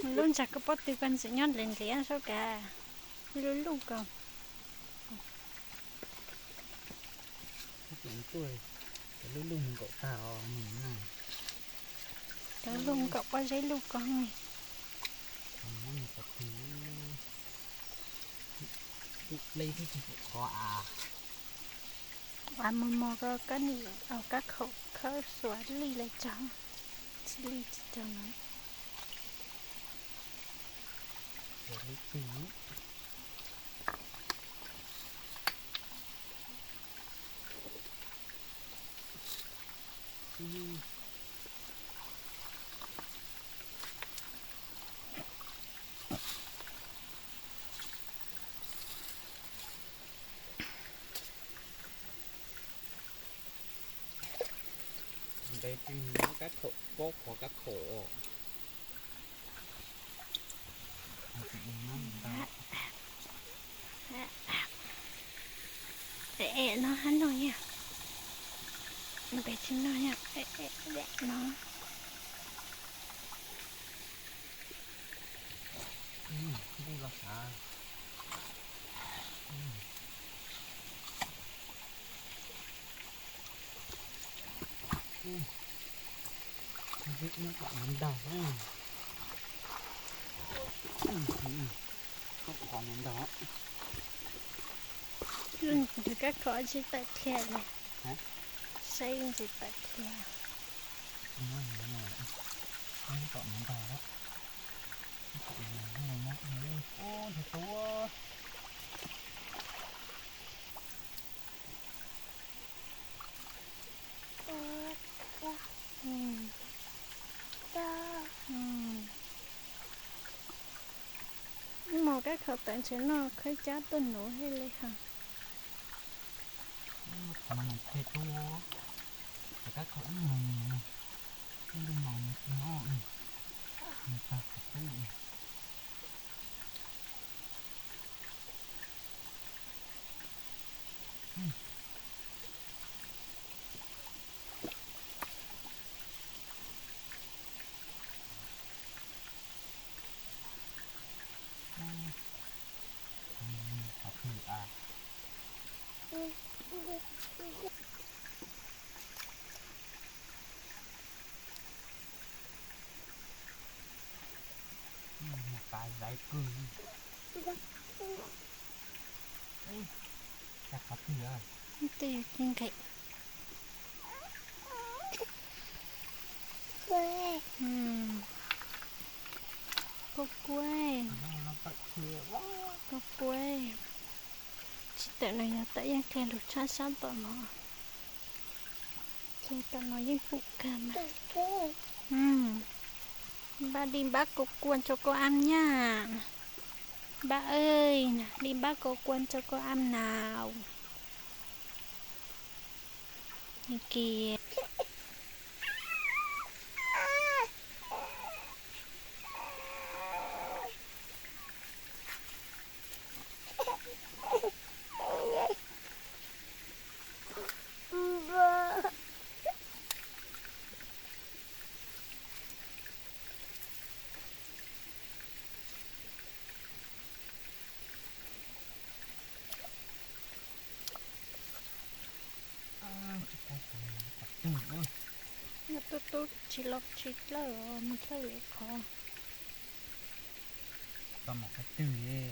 Lub ntsa koj pob tw koj ntxim nyob nlias nlias sab kav, lub lub ko. Cov lub lub mus nkaum tag os, cov lub mus nkaum pob zeb lub ko. Qhov av mos mos ko koj nim au kab khaum khawb xuas lij lawm tso, tsis lij tsis tso no. Ntev tsis muab kab khaum pob qhov kab khaum os. Em no hab no yog, ntev tsis no yog, em no. Ntuj los sav. Nyob tom no ntaug, qhov no ntaug. Ntxim kab khaum tsis tawm dhia li, saib ntxim tawm dhia. Tom no ntaug, tom no ntaug, ub, ntxim tua. Mus kab khaum tawm ntses no khawb cab tuaj nuv hej li hos. Qhov no mus phe tuaj, cov kab khaum ib mus, ib ntuj no mus tsis nyob, mus tag qhov pub. Qhov twg a? Mus pas zaiv kawg. Cas qhov twg a? Twb yog ci nqe. Kua kuab, kua kuab. Tsis tawm no yog tawm yeej qhia lug tshab sab tom no. Qhia tom no yeej pum kawg mas. Npaj li npaj kua kuab rau koj am nyaj. Npaj, li npaj kua kuab rau koj am na. Kiag. Tub tub tsis los tsis dlawb, mus dlawb lawm qhov. Tau mus qhov twg li?